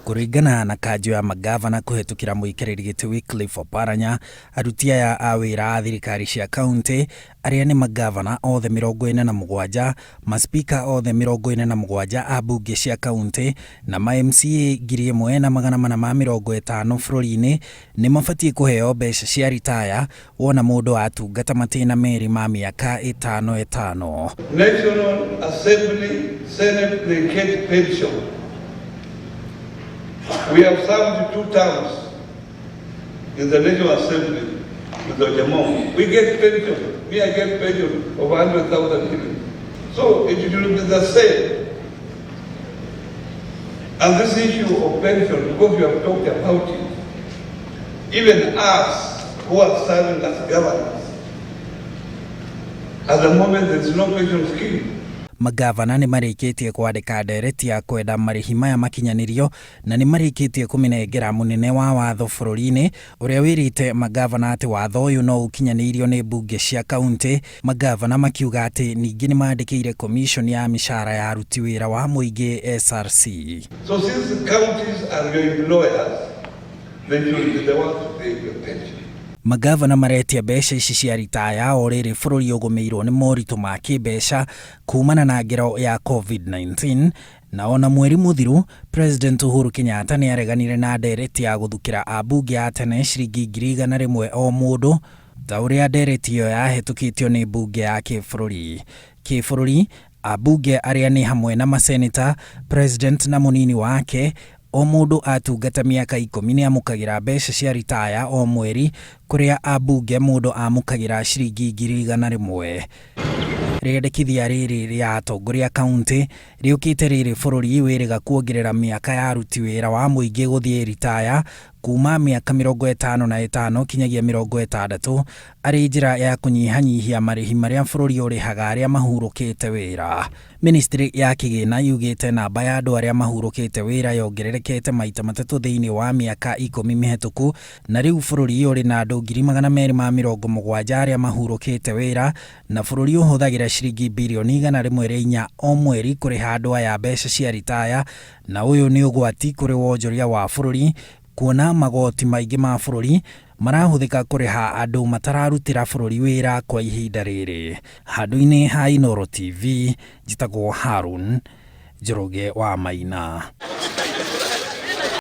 Kũringana na kanjũ ya mangavana kũhetũkĩra mũikarĩri gĩtĩ Wycliffe Oparanya, aruti aya a wĩra a thirikari cia kauntĩ arĩa nĩ mangavana othe 47, maspika othe 47 a mbunge cia kauntĩ na ma MCA 1450 bũrũri-inĩ nĩ mabatiĩ kũheo mbeca cia ritaya wona mũndũ atungata matĩna merĩ ma mĩaka ĩtano ĩtano. National Assembly, Senate, they get pension. We have served two terms in the National Assembly with the Ojaamong. We get pension. Me, I get pension of 100,000 shillings. So it will be the same. And this issue of pension, because we have talked about it, even us who are serving as governors, at the moment there is no pension scheme. Mangavana nĩ marĩkĩtie kwandĩka ndereti ya kwenda marĩhi maya makinyanĩrio na nĩ marĩkĩtie kũmĩnengera mũnene wa watho bũrũri-inĩ ũrĩa wĩrĩte mangavana atĩ watho ũyũ no ũkinyanĩirio nĩ mbunge cia kauntĩ. Mangavana makiuga atĩ ningĩ nĩ mandĩkĩire commission ya mĩcara ya aruti wĩra wa mũingĩ SRC. So since the counties are your employers, they should be the ones to pay your pension. Mangavana maretia mbeca ici cia ritaya o rĩrĩ bũrũri ũgũmĩirwo nĩ moritũ ma kĩmbeca kumana na ngero ya COVID-19. Na ona mweri mũthiru President Uhuru Kenyatta nĩ areganire na ndereti ya gũthukĩra ambunge a tene ciringi 100,000 o mũndũ ta ũrĩa ndereti ĩyo yahĩtũkĩtio nĩ mbunge ya kĩbũrũri. Kĩbũrũri ambunge arĩa nĩ hamwe na maseneta, president na mũnini wake, o mũndũ atungata mĩaka 10 nĩ amũkagĩra mbeca cia ritaya o mweri, kũrĩa ambunge mũndũ amũkagĩra ciringi 100,000. Rĩendekithia rĩrĩ rĩa atongoria kaunti rĩũkĩte rĩrĩ bũrũri wĩrĩga kuongerera mĩaka ya aruti wĩra wa mũingĩ gũthiĩ ritaya kuma mĩaka 55 kinyagia 60 arĩ njĩra ya kũnyihanyihia marĩhi marĩa bũrũri ũrĩhaga arĩa mahurũkĩte wĩra. Ministry ya kĩgĩna yugĩte namba ya andũ arĩa mahurũkĩte wĩra yongererekete maita matatũ thĩinĩ wa mĩaka 10 mĩhetũku, na rĩu bũrũri ũrĩ na andũ 270,000 arĩa mahurũkĩte wĩra, na bũrũri ũhũthagĩra ciringi birioni 104 o mweri kũrĩha andũ aya mbeca cia ritaya, na ũyũ nĩ ũgwati kũrĩ wonjoria wa bũrũri kuona magoti maingĩ ma bũrũri marahũthĩka kũrĩha andũ matararutĩra bũrũri wĩra kwa ihinda rĩrĩ. Handũ-inĩ ha Inooro TV, njĩtagwo Harun Njoroge wa Maina.